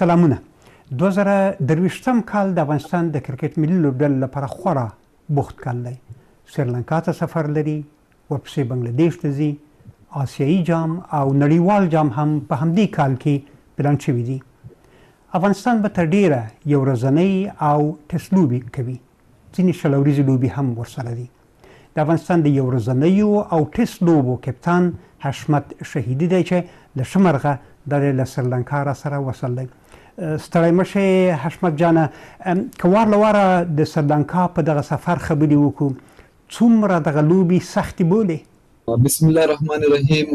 سلامونه 2023 کال د افغانستان د کرکټ ملي لوبډلې لپاره خورا بوخت کال دی. سریلانکا ته سفر لري، ورپسې بنګلادیش ته ځي، آسیایي جام او نړیوال جام هم په همدې کال کې پلان شوي دي. افغانستان به تر ډېره یو ورځنۍ او ټیسټ لوبې کوي، ځینې 20 اوریزې لوبې هم ورسره دي. د افغانستان د یو ورځنیو او ټیسټ لوبو کپتان حشمت شهیدي دی چې له ښه مرغه دا دی له سریلانکا را سره وصل دی. ستړی مه شې حشمت جانه، که وار له واره د سریلانکا په دغه سفر خبرې وکړو، څومره دغه لوبې سختې بولې؟ بسم الله الرحمن الرحیم.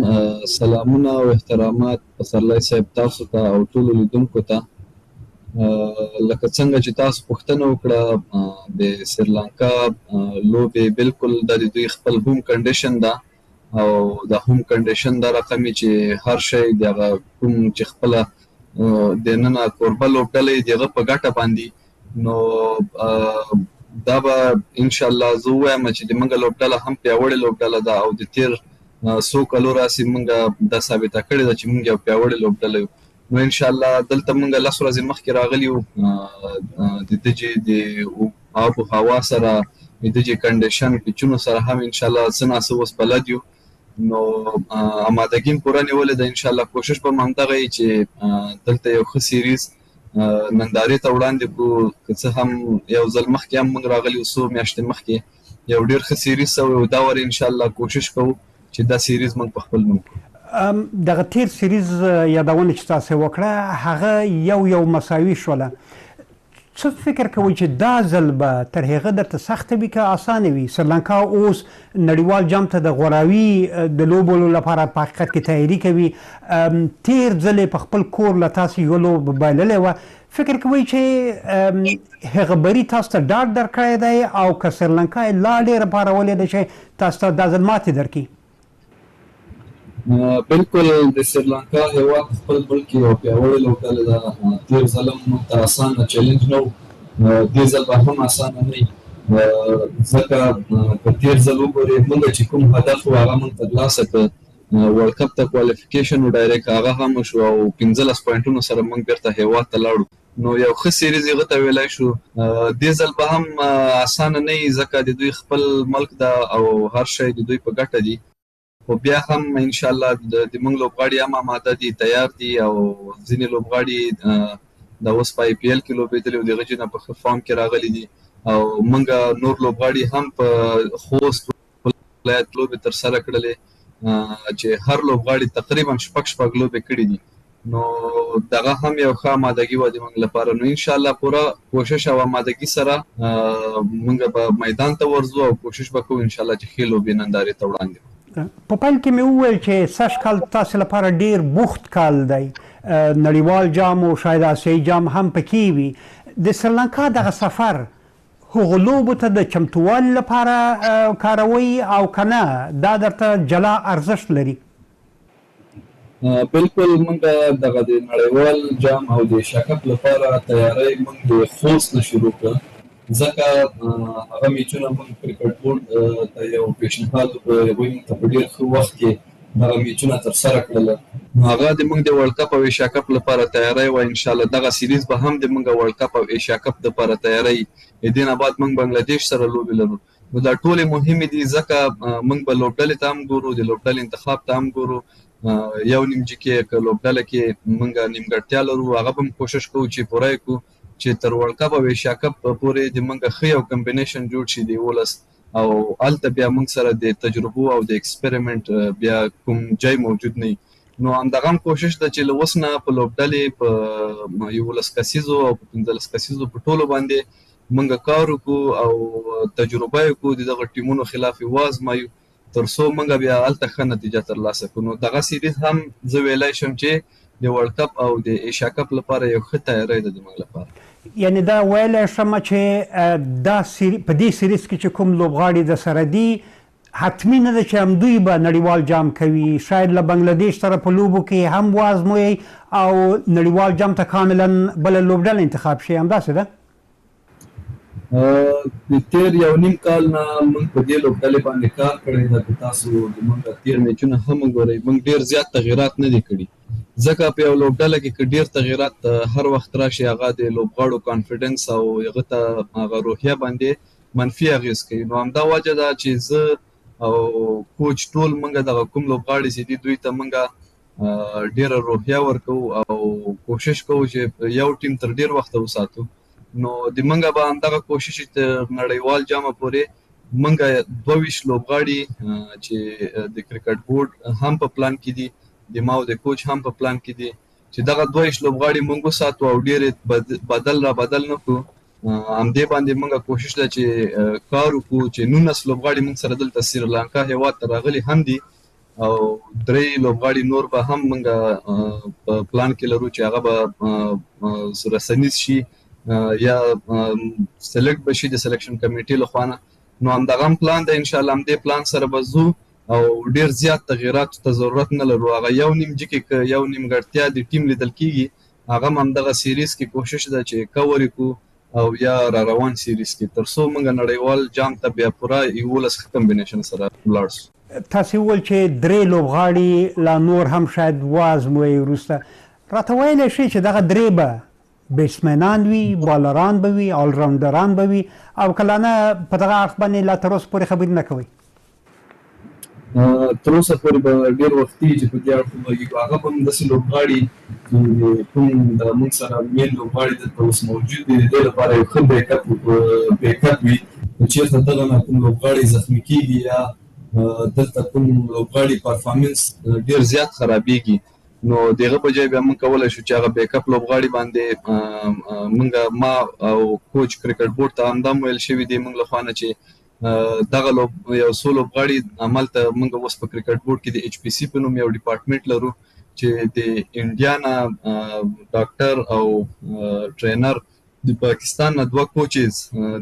سلامونه او احترامات پسرلی صاحب تاسو ته او ټولو لیدونکو ته. لکه څنګه چې تاسو پوښتنه وکړه، د سریلانکا لوبې بالکل د دوی خپل home condition ده، او د home condition دا رقم چې هر شی د هغه کوم چې خپله د ننه کوربه لوبډله یې د هغه په ګټه باندې، نو دا به ان شاء الله زه ووایم چې د موږ لوبډله هم پیاوړې لوبډله ده، او د تېر څو کلو راهیسې موږ دا ثابته کړې ده چې موږ یو پیاوړې لوبډله یو. نو ان شاء الله دلته موږ 10 ورځې مخکې راغلي یو، د دجې د آب و هوا سره، د دجې condition پچونو سره هم ان شاء الله څه ناڅه اوس بلد یو، نو آمادګي هم پوره نیولې ده. ان شاء الله کوشش به هم همدغه وي چې دلته یو ښه series نندارې ته وړاندې کړو. که څه هم یو ځل مخکې هم موږ راغلي یو، څو میاشتې مخکې یو ډېر ښه series سوی و، دا وارې ان شاء الله کوشش کوو چې دا series موږ په خپل نوم کړو. دغه تېر series یادونه چې تاسې وکړه هغه یو یو مساوي شوله، څه فکر کوئ چې دا ځل به تر هغه درته سخته وي که اسانه وي؟ سریلانکا اوس نړیوال جام ته د غوراوي د لوبولو لپاره په حقیقت کې تیاري کوي، تېر ځل یې په خپل کور له تاسې یوه لوبه بایللې وه، فکر کوئ چې هغه بری تاسو ته ډاډ درکړی دی او که سریلانکا یې لا ډېره پارولې ده چې تاسو ته دا ځل ماتې درکړي؟ بالکل، د سریلانکا هیواد خپل ملک کې یو پیاوړې لوبډله ده. تېر ځل هم موږ ته اسانه challenge نه و، دې ځل به هم اسانه نه وي، ځکه که تېر ځل وګورې موږ چې کوم هدف و هغه موږ ترلاسه کړ، World Cup ته qualification و direct هغه هم وشو، او 15 پوینټونو سره موږ بېرته هیواد ته لاړو. نو یو ښه series هغه ته ویلای شو. دې ځل به هم اسانه نه وي، ځکه د دوی خپل ملک ده او هر شی د دوی په ګټه دي، خو بیا هم ان شاء الله د موږ لوبغاړي هم آماده دي، تیار دي، او ځینې لوبغاړي د اوس په IPL کې لوبېدلي او د هغه جنه په ښه form کې راغلي دي، او موږ نور لوبغاړي هم په خوست ولایت لوبې ترسره کړلې چې هر لوبغاړي تقریبا شپږ شپږ لوبې کړې دي، نو دغه هم یو ښه آمادګي وه د موږ لپاره. نو ان شاء الله پوره کوشش او آمادګي سره موږ به میدان ته ورځو او کوشش به کوو ان شاء الله چې ښې لوبې نندارې ته وړاندې کړو. په پیل کې مې وویل چې سږ کال تاسې لپاره ډېر بوخت کال دی، نړیوال جام او شاید آسیایي جام هم پکې وي. د سریلانکا دغه سفر هغو لوبو ته د چمتووالي لپاره کاروئ او که نه دا درته جلا ارزښت لري؟ بالکل، موږ دغه د نړیوال جام او د Asia Cup لپاره تیاری موږ د خوست نه شروع کړ، ځکه هغه میچونه موږ کرکټ بورډ ته یو پیشنهاد وکړ، هغوی موږ ته په ډېر ښه وخت کې دغه میچونه ترسره کړل. نو هغه د موږ د World Cup او Asia Cup لپاره تیاری وه. ان شاء الله دغه series به هم د موږ World Cup او Asia Cup لپاره تیاری. دې نه بعد موږ بنګلادیش سره لوبې لرو، نو دا ټولې مهمې دي، ځکه موږ به لوبډلې ته هم ګورو، د لوبډلې انتخاب ته هم ګورو. یو نیم جي کې که لوبډله کې موږ نیمګړتیا لرو هغه به هم کوشش کوو چې پوره یې کړو، چې تر World Cup او Asia Cup پورې د موږ ښه یو combination جوړ شي د 11، او هلته بیا موږ سره د تجربو او د experiment بیا کوم ځای موجود نه وي. نو همدغه هم کوشش ده چې له اوس نه په لوبډلې په 11 کسیزو او په 15 کسیزو په ټولو باندې موږ کار وکړو او تجربه یې کړو، د دغه ټیمونو خلاف یې وازمایو، تر څو موږ بیا هلته ښه نتیجه ترلاسه کړو. نو دغه series هم زه ویلای شم چې د World Cup او د Asia Cup لپاره یو ښه تیاری ده د موږ لپاره. یعنې دا ویلی شم چې دا په دې series کې چې کوم لوبغاړي د سره دي حتمي نه ده چې همدوی به نړیوال جام کوي، شاید له بنګلادیش سره په لوبو کې هم وازمویي او نړیوال جام ته کاملا بله لوبډله انتخاب شي، همداسې ده؟ د تیر یو نیم کال نه موږ په دې لوبډلې باندې کار کړی ده. که تاسو زموږ تیر میچونه هم وګورئ، موږ ډیر زیات تغیرات نه دي کړي، ځکه په یو لوبډله کې که ډیر تغیرات هر وخت راشي، هغه د لوبغاړو کانفیډنس او هغه ته هغه روحیه باندې منفي اغیز کوي. نو همدا وجه ده چې زه او کوچ ټول موږ دغه کوم لوبغاړي چې دي، دوی ته موږ ډیره روحیه ورکوو او کوشش کوو چې یو ټیم تر ډیر وخته وساتو. نو د منګه به همدغه کوشش تر نړیوال جام پورې منګه 22 لوبغاړي چې د کرکټ بورډ هم په پلان کې دي، د ما او د کوچ هم په پلان کې دي، چې دغه 22 لوبغاړي مونږ وساتو او ډېر بدل را بدل نه کړو. همدې باندې مونږ کوشش ده چې کار وکړو چې 19 لوبغاړي مونږ سره دلته سریلانکا هیواد ته راغلي هم دي، او درې لوبغاړي نور به هم مونږ په پلان کې لرو چې هغه به رسنیز شي یا سلیکټ به شي د سلیکشن کمیټې له خوا نه. نو همدغه هم پلان دی، انشاءالله همدې پلان سره به ځو او ډیر زیات تغیراتو ته ضرورت نه لرو. هغه یو نیم جکې که یو نیمګړتیا د ټیم لیدل کیږي، هغه هم همدغه سیریز کې کوشش ده چې کور یې کړو او یا را روان سیریز کې، تر څو موږ نړیوال جام ته بیا پوره 11 ښه کمبینیشن سره ولاړ شو. تاسې وویل چې درې لوبغاړي لا نور هم شاید وازمویئ وروسته. راته ویلی شئ چې دغه درې به بیټسمنان وي، بالران به وي، آلراونډران به وي، او که لا نه په دغه اړخ باندې لا تر اوسه پورې خبرې نه کوئ؟ تر اوسه پورې به ډېر وختي چې په دې اړخ وغږېږو. هغه به هم داسې لوبغاړي چې کوم د موږ سره مین لوبغاړي دلته اوس موجود دي، د دې لپاره یو ښه بیک اپ وي. که چېرته دغه نه کوم لوبغاړي زخمي کېږي یا دلته کوم لوبغاړي پرفارمنس ډېر زیات خرابېږي، نو د هغه په ځای بیا موږ کولی شو چې هغه بیک اپ لوبغاړي باندې موږ، ما او کوچ کرکټ بورډ ته همدا ویل شوي دي موږ له خوا نه چې دغه یو څو لوبغاړي هملته موږ اوس په کرکټ بورډ کې د ایچ پي سي په نوم یو ډپارټمنټ لرو چې د انډیا نه ډاکټر او ټرینر، د پاکستان نه 2 کوچز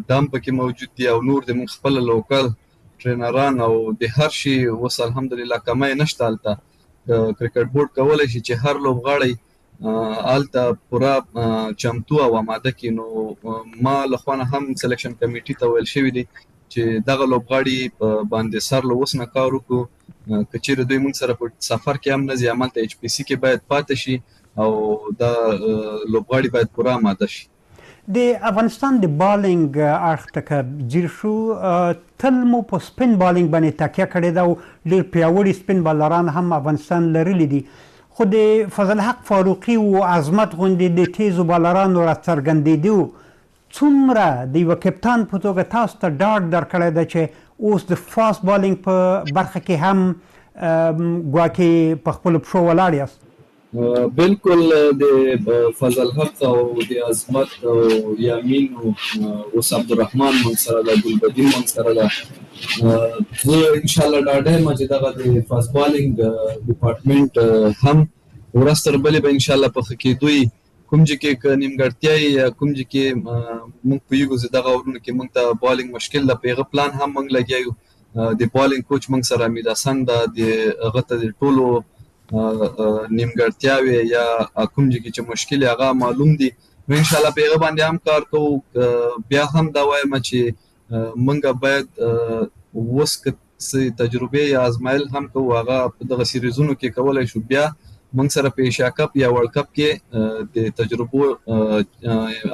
دام پکې موجود دي، او نور د موږ خپله لوکل ټرینران او د هر شي اوس الحمدلله کمی نشته. هلته کرکټ بورډ کولی شي چې هر لوبغاړی هلته پوره چمتو او آماده کړي. نو ما له خوا نه هم سلیکشن کمیټې ته ویل شوي دي چې دغه لوبغاړي باندې سر له اوس نه کار وکړو. که چیرې دوی موږ سره په سفر کې هم نه ځي، هملته ایچ پي سي کې باید پاتې شي او دا لوبغاړي باید پوره آماده شي. د افغانستان د بالینګ اړخ ته که ځیر شو، تل مو په سپین بالینګ باندې تکیه کړې ده او ډېر پیاوړي سپین بالران هم افغانستان لرلي دي، خو د فضل حق فاروقي او عظمت غوندې د تیزو بالرانو راڅرګندېدو څومره د یوه کپتان په توګه تاسو ته ډاډ درکړی دی چې اوس د فاست بالینګ په برخه کې هم ګواکې په خپلو پښو ولاړ یاست؟ بالکل، د فضل حق او د عظمت او یامین او اوس عبدالرحمن مونږ سره ده، ګلبدین مونږ سره ده. زه انشاءالله ډاډه یم چې دغه د فاست بالینګ ډپارټمنټ هم ورځ تر بلې به انشاءالله په ښه کېدو وي. کوم چې کې که نیمګړتیا یې یا کوم چې کې موږ پوهېږو چې دغه اورونو کې موږ ته بالینګ مشکل ده، په هغه پلان هم موږ لګیا یو. د بالینګ کوچ موږ سره امیر حسن ده، د هغه ته د ټولو نیمګړتیاوې یا کوم چې کې چې مشکل یې هغه معلوم دي. نو انشاءالله په هغه باندې هم کار کوو. بیا هم دا وایم چې موږ باید اوس که څه تجربې یا ازمایل هم کوو، هغه په دغه سیریزونو کې کولی شو. بیا موږ سره په ایشیا کپ یا ورلډ کپ کې د تجربو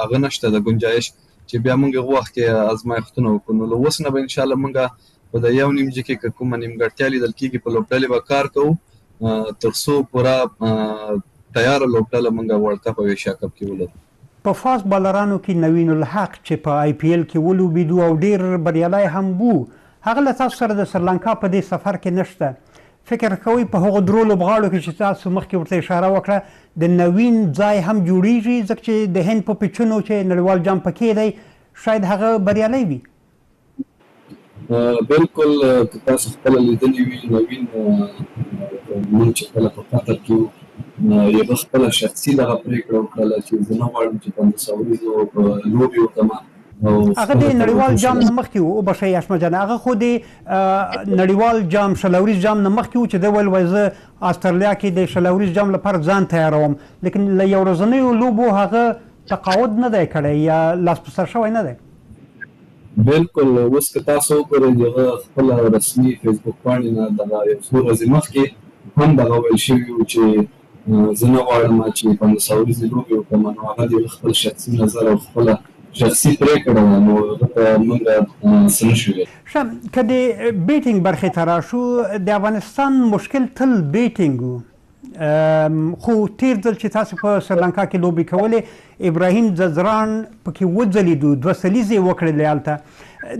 هغه نشته د ګنجایش چې بیا موږ هغه وخت کې ازمایښتونه وکړو. نو له اوس نه به انشاءالله موږ په د یو نیم جي کې که کومه نیمګړتیا لیدل کېږي په لوبډلې به کار کوو، تر څو پوره تیاره لوبډله موږ ورلډ کپ او ایشیا کپ کې ولرو. په فاست بالرانو کې نوین الحق چې په آی پي ایل کې ولوبېدو او ډېر بریالی هم وو، هغه له تاسو سره د سریلانکا په دې سفر کې نشته. فکر کوئ په هغو درو لوبغاړو کې چې تاسو مخکې ورته اشاره وکړه د نوین ځای هم جوړیږي، ځکه چې د هند په پیچونو چې نړیوال جام پکې دی شاید هغه بریالی وي؟ بالکل، که تاسو خپله لیدلې وي نوین موږ چې کله په قطر کې وو، هغه خپله شخصي دغه پرېکړه وکړله چې زه نه غواړم چې 50 اوریزو لوبې وکړم. هغه د نړیوال جام نه مخکې و، وبخښئ حشمت جان، هغه خو د نړیوال جام 20 اوریز جام نه مخکې و چې ده ویل وایي زه استرالیا کې د 20 اوریز جام لپاره ځان تیاروم، لیکن له یو ورځنیو لوبو هغه تقاعد نه دی کړی یا لاس په سر شوی نه دی. بالکل، اوس که تاسو وګورئ د هغه خپله رسمي فیسبوک پاڼې نه دغه یو څو ورځې مخکې هم دغه ویل شوي وو چې زه نه غواړم چې 50 اوریزې لوبې وکړم، نو هغه د هغه خپل شخصي نظر او خپله شخصي پرېکړه ده، نو هغه ته موږ څه نه شو ویلی. ښه، که د بیټینګ برخې ته راشو، د افغانستان مشکل تل بیټینګ و، خو تیر ځل چې تاسو په سریلانکا کې لوبې کولې ابراهیم ځدراڼ پکې وځلیدو، 2 سلیزې یې وکړلې هلته.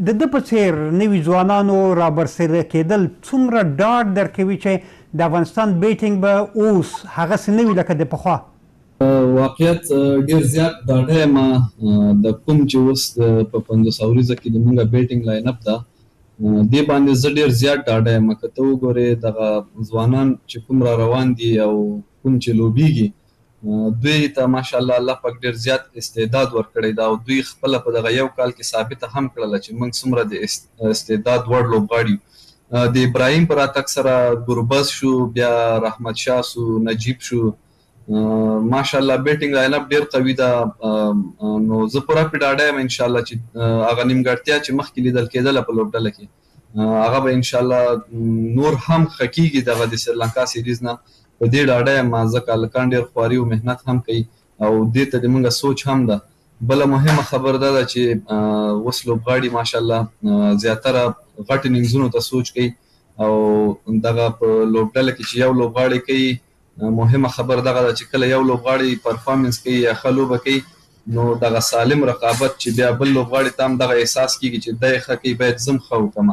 د ده په څیر نوي ځوانانو رابرسېره کېدل څومره ډاډ درکوي چې د افغانستان بیټینګ به اوس هغسې نه وي لکه د پخوا؟ واقعیت ډیر زیات ډاډه یم د کوم چې اوس په 50 اوریزه کې د مونږ بیټینګ لاین اپ ده، دې باندې زه ډیر زیات ډاډه یم. که ته وګورې دغه ځوانان چې کوم را روان دي او کوم چې لوبیږي، دوی ته ماشاءالله الله پاک ډیر زیات استعداد ورکړی ده، او دوی خپله په دغه یو کال کې ثابته هم کړله چې موږ څومره د استعداد وړ لوبغاړي یو. د ابراهیم په راتګ سره ګربز شو، بیا رحمت شاه شو، نجیب شو، ماشاءالله بیټینګ لاین اپ ډیر قوي ده. نو زه پوره پرې ډاډه یم انشاءالله چې هغه نیمګړتیا چې مخکې لیدل کېدله په لوبډله کې، هغه به انشاءالله نور هم ښه کېږي دغه د سریلانکا سیریز نه. په دې ډاډه یم، ځکه هلکان ډېر خواري او محنت هم کوي او دې ته د موږ سوچ هم ده. بله مهمه خبره دا ده چې اوس لوبغاړي ماشاءالله زیاتره غټ اننګزونو ته سوچ کوي، او دغه په لوبډله کې چې یو لوبغاړی کوي، مهمه خبره دغه ده چې کله یو لوبغاړی پرفارمنس کوي یا ښه لوبه کوي، نو دغه سالم رقابت چې بیا بل لوبغاړي ته هم دغه احساس کېږي چې دی ښه کوي، باید زه هم ښه وکړم.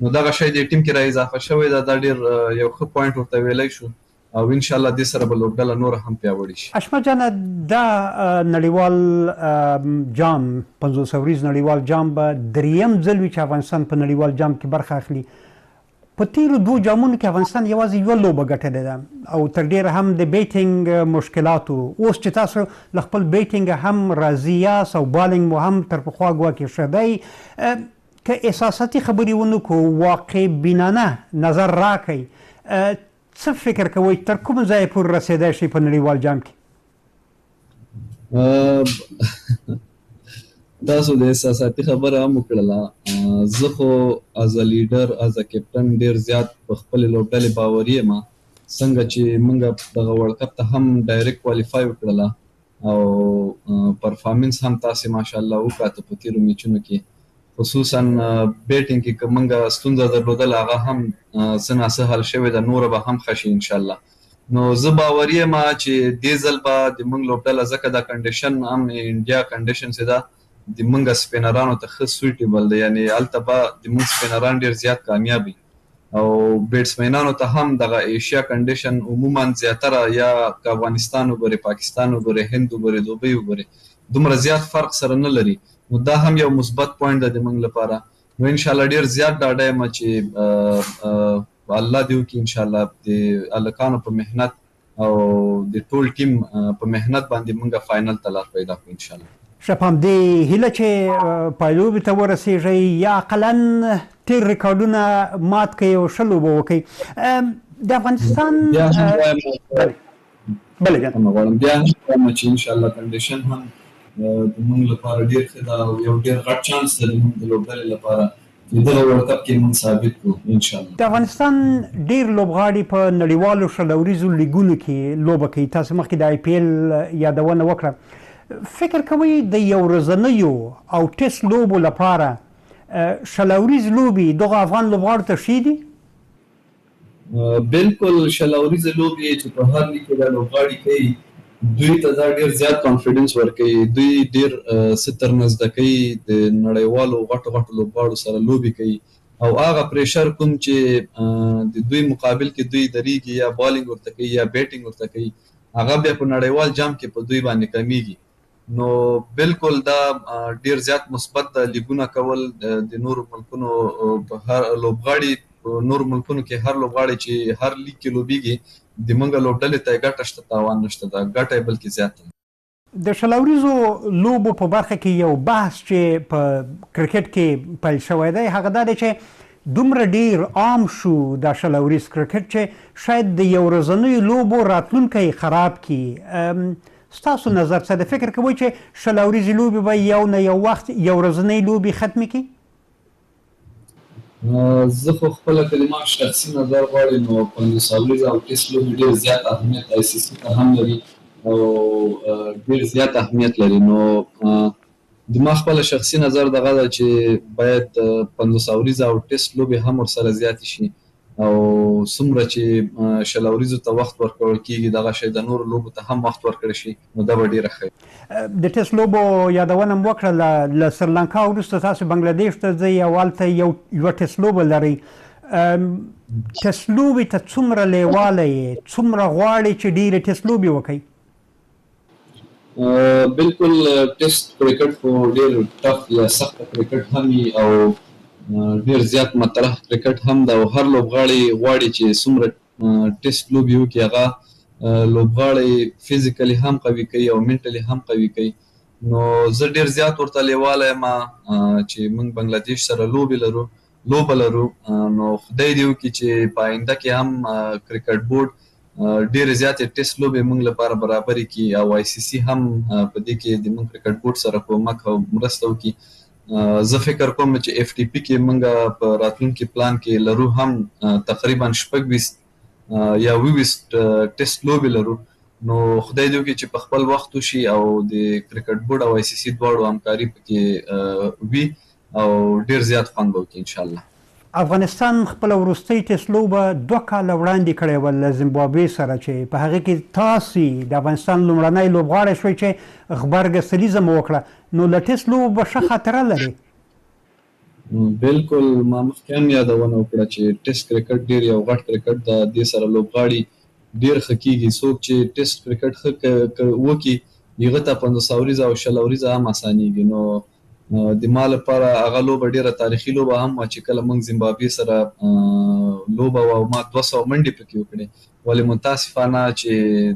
نو دغه شی دې ټیم کې را اضافه شوی ده، دا ډېر یو ښه پوینټ ورته ویلی شو، او انشاءالله دې سره به لوبډله نوره هم پیاوړې شي. حشمت جانه، دا نړیوال جام، 50 اوریز نړیوال جام به دریم ځل وي چې افغانستان په نړیوال جام کې برخه اخلي. په تیرو 2 جامونو کې افغانستان یوازې یوه لوبه ګټلې ده او تر ډېره هم د بیټینګ مشکلاتو. اوس چې تاسو له خپل بیټینګ هم راضي یاست او بالینګ مو هم تر پخوا ګواکې ښه دی، که احساساتي خبرې ونه کړو، واقع بینانه نظر راکړئ، څه فکر کوئ تر کوم ځایه پورې رسېدای شئ په نړیوال جام کې؟ تاسو د احساساتي خبره هم وکړله. زه خو از ا لیډر، از ا کپټن ډېر زیات په خپلې لوبډلې باوري یم. څنګه چې موږ دغه ورلډ کپ ته هم ډایرکټ کوالیفای وکړله او پرفارمنس هم تاسې ماشاءالله وکاته په تېرو میچونو کې، خصوصا بیټینګ کې که موږ ستونزه درلودله هغه هم څه ناڅه حل شوې ده، نوره به هم ښه شي انشاءالله. نو زه باوري یم چې دې ځل به د موږ لوبډله، ځکه دا کنډیشن هم انډیا کنډیشن چې ده د موږ سپینرانو ته ښه سویټیبل دی، یعنې هلته به د موږ سپینران ډېر زیات کامیاب وي، او بیټسمینانو ته هم دغه ایشیا کنډیشن عموما زیاتره، یا که افغانستان وګورې، پاکستان وګورې، هند وګورې، دوبۍ وګورې، دومره زیات فرق سره نه لري. نو دا هم یو مثبت پوینټ ده د موږ لپاره. نو انشاءالله ډېر زیات ډاډه یم چې الله دې وکړي انشاءالله د هلکانو په محنت او د ټول ټیم په محنت باندې موږ فاینل ته لار پیدا کړو انشاءالله. ښه، په همدې هیله چې پایلوبې ته ورسېږئ یا اقلا تېر ریکارډونه مات کړئ او ښه لوبه وکړئ. د افغانستان بیا هم وایم، بله جان. غواړم بیا هم وایم چې انشاءالله کنډیشن هم د موږ لپاره ډېر ښه ده او یو ډېر غټ چانس ده د موږ د لوبډلې لپاره چې دغه ورلډ کپ کې موږ ثابت کړو انشاءالله. د افغانستان ډېر لوبغاړي په نړیوالو 20 اوریزو لیګونو کې لوبه کوي. تاسو مخکې د آی پي ایل یادونه وکړه. فکر کوئ د یو ورځنیو او ټیسټ لوبو لپاره 20 اوریز لوبې دغو افغان لوبغاړو ته ښې دي؟ بالکل، 20 اوریزې لوبې چې په هر لیګ کې دا لوبغاړي کوي دوی ته دا ډېر زیات کانفیډنس ورکوي، دوی ډېر څه ترنه زده کوي، د نړیوالو غټو غټو لوبغاړو سره لوبې کوي، او هغه پریشر کوم چې د دوی مقابل کې دوی درېږي، یا بالینګ ورته کوي یا بیټینګ ورته کوي، هغه بیا په نړیوال جام کې په دوی باندې کمیږي. نو بالکل دا ډېر زیات مثبت ده لیګونه کول د نورو ملکونو په هر لوبغاړي، په نورو ملکونو کې هر لوبغاړی چې هر لیګ کې لوبېږي د موږ لوبډلې ته یې ګټه شته، تاوان نشته، دا ګټه یې بلکې زیاته ده. د 20 اوریزو لوبو په برخه کې یو بحث چې په کرکټ کې پیل شوی دی هغه دا دی چې دومره ډیر عام شو دا 20 اوریز کرکټ چې شاید د یو ورځنیو لوبو راتلونکی خراب کړي. ستاسو نظر څه دی؟ فکر کوئ چې 20 اوریزې لوبې به یو نه یو وخت یو ورځنۍ لوبې ختمې کړي؟ زه خو خپله که د ما شخصي نظر غواړې نو 50 اوریزه او ټیسټ لوبې ډیر زیات اهمیت آی سي سي ته هم لري او ډیر زیات اهمیت لري. نو د ما خپله شخصي نظر دغه ده چې باید 50 اوریزه او ټیسټ لوبې هم ورسره زیاتې شي، او څومره چې 20 اوریزو ته وخت ورکول کیږي دغه شی د نورو لوبو ته هم وخت ورکړل شي، نو دا به ډیره ښه وي. د ټیسټ لوبو یادونه مو وکړه، له سریلانکا وروسته تاسو بنګلادیش ته ځئ او هلته یوه ټیسټ لوبه لرئ. ټیسټ لوبې ته څومره لیواله یې، څومره غواړې چې ډېرې ټیسټ لوبې وکړئ؟ بالکل، ټیسټ کرکټ خو ډېر ټف یا سخت کرکټ هم وي او ډېر زیات مطرح کرکټ هم ده، او هر لوبغاړی غواړي چې څومره ټیسټ لوبې وکړي هغه لوبغاړی فزیکلی هم قوي کوي او منټلی هم قوي کوي. نو زه ډېر زیات ورته لیواله یم چې موږ بنګلادیش سره لوبه لرو. نو خدای دې وکړي چې په آینده کې هم کرکټ بورډ ډېرې زیاتې ټیسټ لوبې موږ لپاره برابرې کړي او آی سي سي هم په دې کې د موږ کرکټ بورډ سره کومک او مرسته وکړي. زه فکر کوم چې اف ټي پي کې موږ په راتلونکي پلان کې لرو هم تقریبا 26 یا 27 ټیسټ لوبې لرو. نو خدای دې وکړي چې په خپل وخت وشي او د کرکټ بورډ او آی سي سي دواړو همکاري پکې وي او ډېر زیات خوند به وکړي انشاءالله. افغانستان خپله وروستۍ ټیسټ لوبه 2 کاله وړاندې کړې وه له زیمبابوې سره، چې په هغې کې تاسې د افغانستان لومړنی لوبغاړی شوئ چې غبرګه سلیزه مو وکړه. نو له ټیسټ لوبو به ښه خاطره لرې؟ بالکل، ما مخکې هم یادونه وکړه چې ټیسټ کرکټ ډېر یو غټ کرکټ ده، دې سره لوبغاړي ډېر ښه کېږي. څوک چې ټیسټ کرکټ ښه وکړي هغه ته 50 اوریزه او 20 اوریزه هم اسانېږي. نو د ما لپاره هغه لوبه ډېره تاریخي لوبه هم وه چې کله موږ زیمبابوې سره لوبه وه او ما 200 منډې پکې وکړې، ولې متاسفانه چې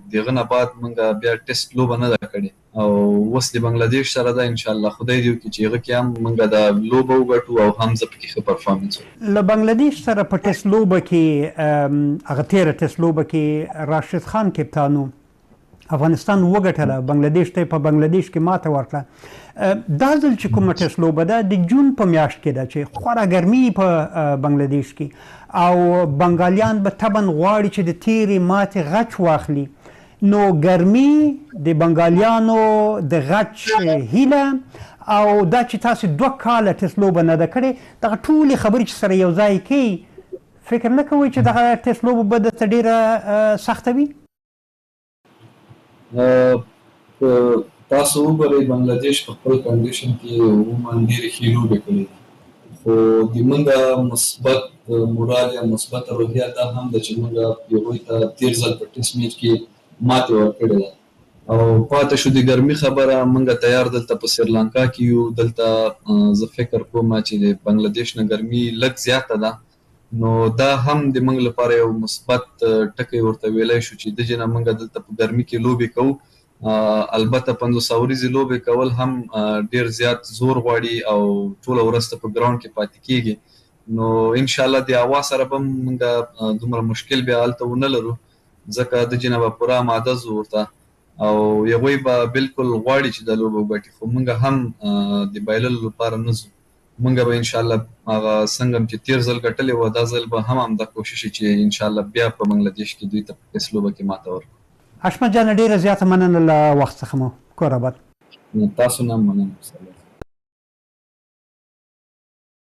د هغه نه بعد موږ بیا ټیسټ لوبه نه ده کړې او اوس د بنګلادیش سره ده. انشاءالله خدای دې وکړي چې هغه کې هم موږ دا لوبه وګټو او هم زه پکې ښه پرفارمنس وکړم. له بنګلادیش سره په ټیسټ لوبه کې، هغه تېره ټیسټ لوبه کې راشد خان کپتان و، افغانستان وګټله، بنګلادیش ته یې په بنګلادیش کې ماته ورکړه. دا ځل چې کومه ټیسټ لوبه ده د جون په میاشت کې ده چې خورا ګرمي په بنګلادیش کې او بنګالیان به طبعا غواړي چې د تېرې ماتې غچ واخلي. نو ګرمي د بنګالیانو د غچ هیله او دا چې تاسې 2 کاله ټیسټ لوبه نه ده کړې، دغه ټولې خبرې چې سره یو ځای کوي، فکر نه کوئ چې دغه ټیسټ لوبه به درته ډېره سخته وي؟ تاسو وګورئ بنګلادیش په خپل کنډیشن کې عموماً ډېرې ښې لوبې کړې دي، خو د موږ مثبت مورال یا مثبته روحیه دا هم ده چې موږ هغوی ته تېر ځل په ټیسټ میچ کې ماتې ورکړې ده. او پاتې شو د ګرمي خبره، موږ تیار دلته په سریلانکا کې یو. دلته زه فکر کوم چې د بنګلادیش نه ګرمي لږ زیاته ده، نو دا هم د موږ لپاره یو مثبت ټکی ورته ویلی شو چې د دې نه موږ دلته په ګرمي کې لوبې کوو. البته 50 اوریزې لوبې کول هم ډېر زیات زور غواړي او ټوله ورځ ته په ګراوند کې پاتې کېږي. نو انشاءالله د هوا سره به موږ دومره مشکل بیا هلته ونه لرو، ځکه د دې نه به پوره آماده ځو ورته او هغوی به بالکل غواړي چې دا لوبه وګټي، خو موږ هم د بایللو لپاره نه ځو. موږ به انشاءالله هغه څنګه چې تېر ځل ګټلې وه دا ځل به هم همدا کوشش وي چې انشاءالله بیا په بنګلادیش کې دوی ته په ټیسټ لوبه کې ماته ورکړو. حشمت جانه ډېره زیاته مننه له وخت څخه مو، کور اباد. تاسو نه مننه.